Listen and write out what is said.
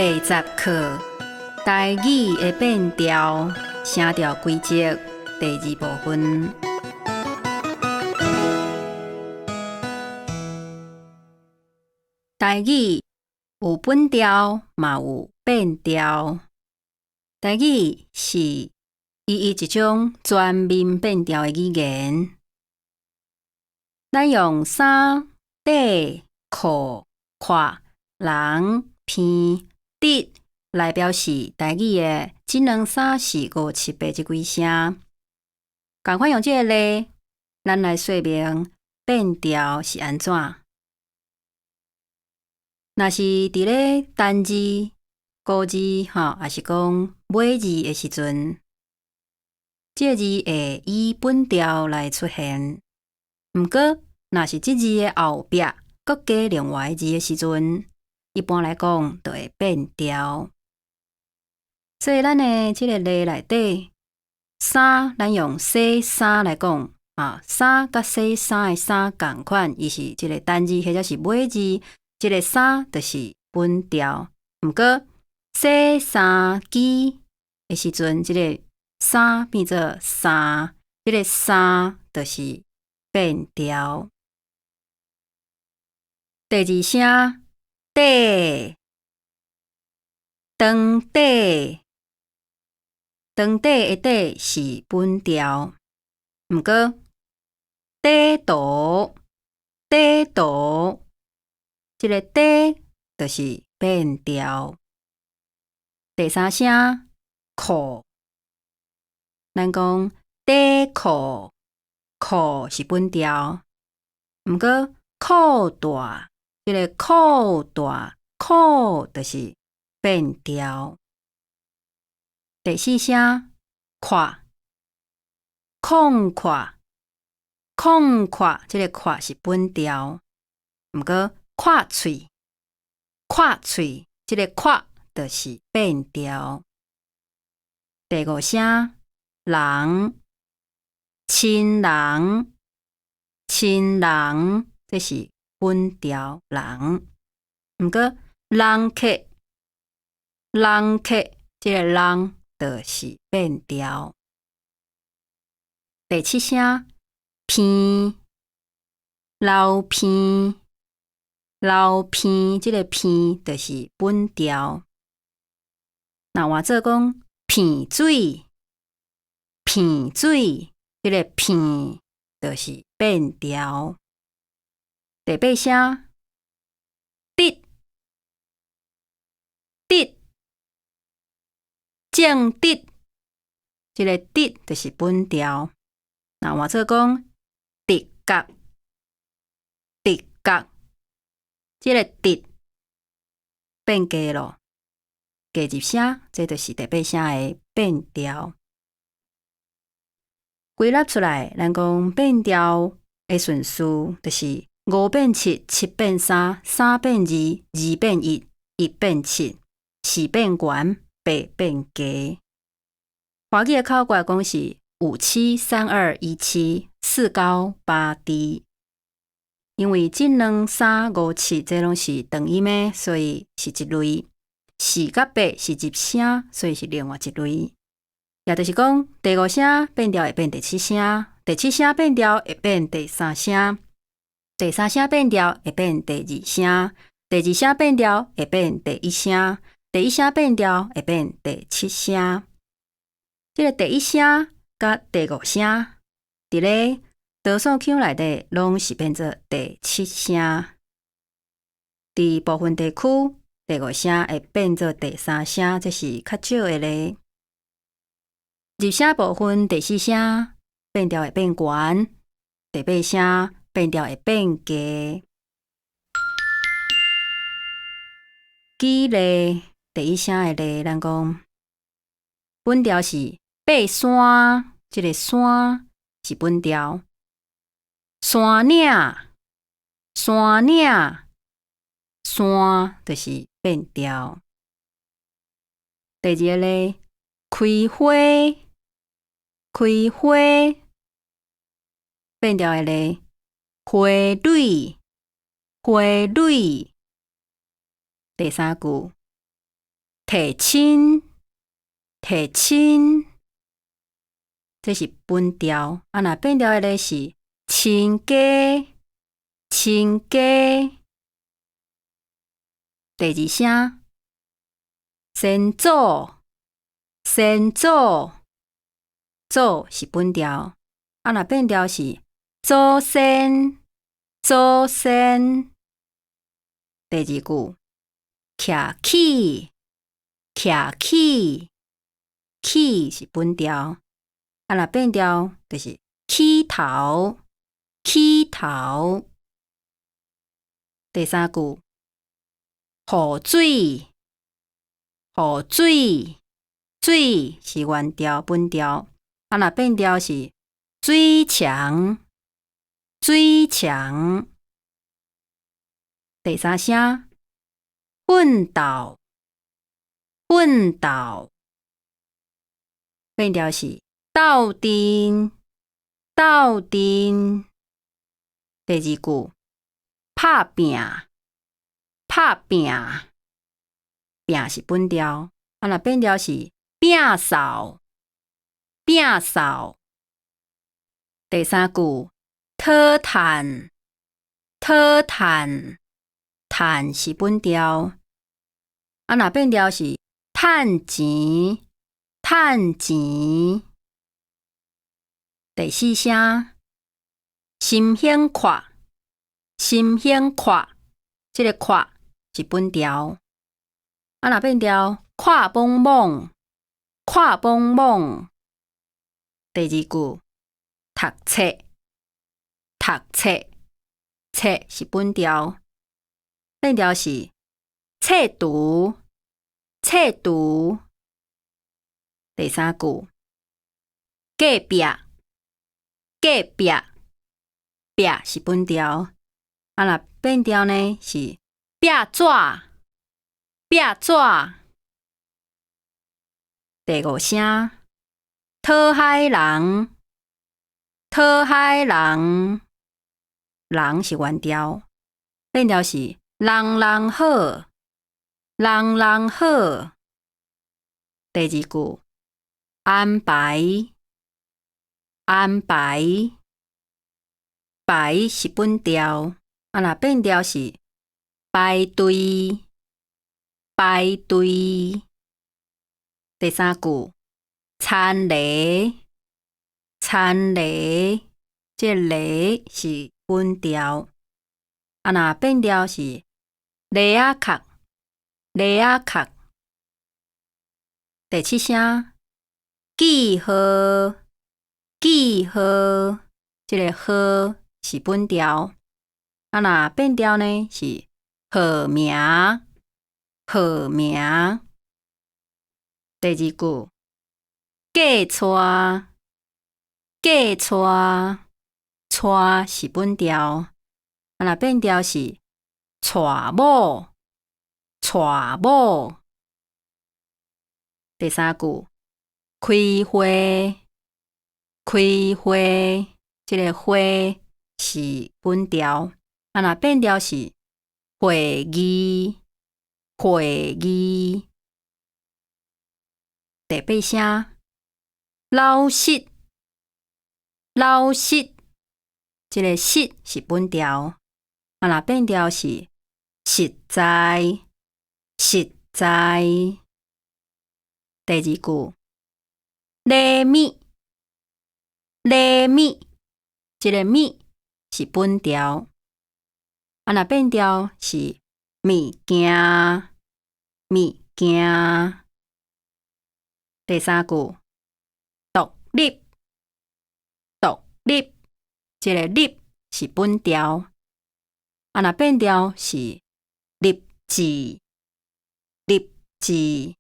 第十課，台語的變調，聲調規則第二部分。台語有本調，嘛有變調。台語是唯一一種全面變調的語言。咱用衫、底、褲、闊、人、鼻、直來表示台語的這兩三四五七八這幾聲。仝款用這个例，咱來說明變調是按怎。若是佇咧單字、古字吼，抑是講尾字的時陣，這个字會以本調來出現。毋過，若是這字的後壁閣加另外字的時陣，一般來講就會變調。所以咱的這个例內底，衫咱用洗衫來講啊，衫佮洗衫的衫仝款，伊是這个單字或者是尾字，這个衫就是本調。毋過洗衫機的時陣，這个衫變做衫，這个衫就是變調。第二聲底，長底，長底的底是本調，毋過底圖，底圖，這个底就是變調。第三聲褲，咱講底褲，褲是本調，毋過褲大，這个褲大，褲就是變調。第四聲闊，空闊，空闊，這个闊是本調，毋過闊喙，闊喙，這个闊就是變調。第五聲人，親人，親人，這是本調人。毋過人客，人客，這个人就是變調。第七聲鼻，流鼻，流鼻，這个鼻就是本調。若換做講鼻水，鼻水，這个鼻就是變調。第八聲直，直，正直，這个直就是本調。若換做講直覺，直覺，這个直變低囉，加入聲，這就是第八聲的變調。歸納出來，咱講變調的順序就是五變七，七變三，三變二，二變一，一變七，四變懸，八變低。華語的口訣講是五七三二一七四高八低。因為這兩三五七這攏是長音的，所以是一類；四佮八是入聲，所以是另外一類。也就是講，第五聲變調會變第七聲，第七聲變調會變第三聲，第三聲變調會變第二聲，第二聲變調會變第一聲，第一聲變調會變第七聲。這个第一聲佮第五聲，佇咧多數腔內底攏是變做第七聲。佇部分地區，第五聲會變做第三聲，這是較少的例。入聲部分，第四聲變調會變懸，第八聲變調會變低。舉例，第一聲的例，咱講本調是爬山，這个山是本調。山嶺，山嶺，山就是變調。第二个例，開花，開花，變調的例，花蕊，花蕊。第三句，提親，提親，這是本調。啊，若變調的咧是親家，親家。第二聲，先祖，先祖，祖是本調。啊，若變調是祖先，祖先。第二句，徛起，徛起，起是本調。啊，若變調就是起頭，起頭。第三句，雨水，雨水，水是原調本調。啊，若變調是水牆，水牆。第三聲，奮鬥，奮鬥，變調是鬥陣，鬥陣。第二句，拍拚，拍拚，拚是本調，啊，若變調是摒掃，摒掃。第三句，討趁，討趁，趁是本調，啊，若變調是趁錢，趁錢。第四聲，心胸闊，心胸闊，這个闊是本調，啊，若變調闊莽莽，闊莽莽。第二句，讀冊，讀冊，冊是本調，變調是冊櫥，冊櫥。第三句，隔壁，隔壁，壁是本調，啊，若變調呢是壁紙，壁紙。第五聲，討海人，討海人，人是原調，變調是人人好，人人好。第二句，安排，安排，排是本調，啊，若變調是排隊，排隊。第三句，田螺，田螺，這螺是本調，啊，若變調是螺仔殼，螺仔殼。第七聲，記號，記號，這个號是本調，啊，若變調呢是號名，號名。第二句，嫁娶，嫁娶，娶是本調，啊，若變調是娶某，娶某。第三句，開會，開會，這个會是本調，啊，若變調是會議，會議。第八聲，老實，老實，這个實是本調，啊，若變調是實在，實在。第二句，禮物，禮物，這个物是本調，啊，若變調是物件，物件。第三句，獨立，獨立，這个立是本調，啊，若變調是立志，立志。